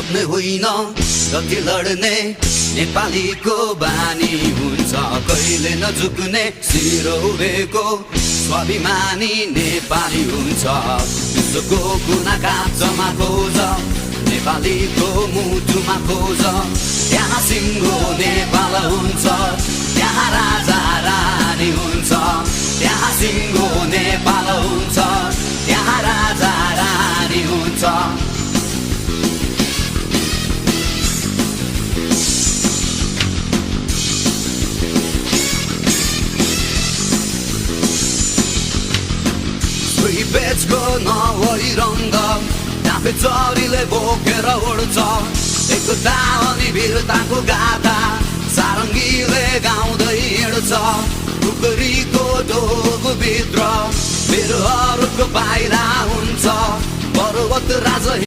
सोध्ने होइन जति लड्ने नेपालीको बानी हुन्छ कहिले नझुक्ने शिर उभेको स्वाभिमानी नेपाली हुन्छ विश्वको कुना काँचमा खोज नेपालीको मुटुमा खोज त्यहाँ सिङ्गो नेपाल हुन्छ त्यहाँ राजा रानी हुन्छ त्यहाँ सिङ्गो नेपाल हुन्छ त्यहाँ राजा रानी हुन्छ बेचको नभई रङ्ग डाँफे चरीले बोकेर उड्छ एकता अनि वीरताको गाथा सारङ्गीले गाउँदै हिँड्छ टुक्रीको ढोगभित्र मेरो अरूको बाहिर हुन्छ पर्वत राज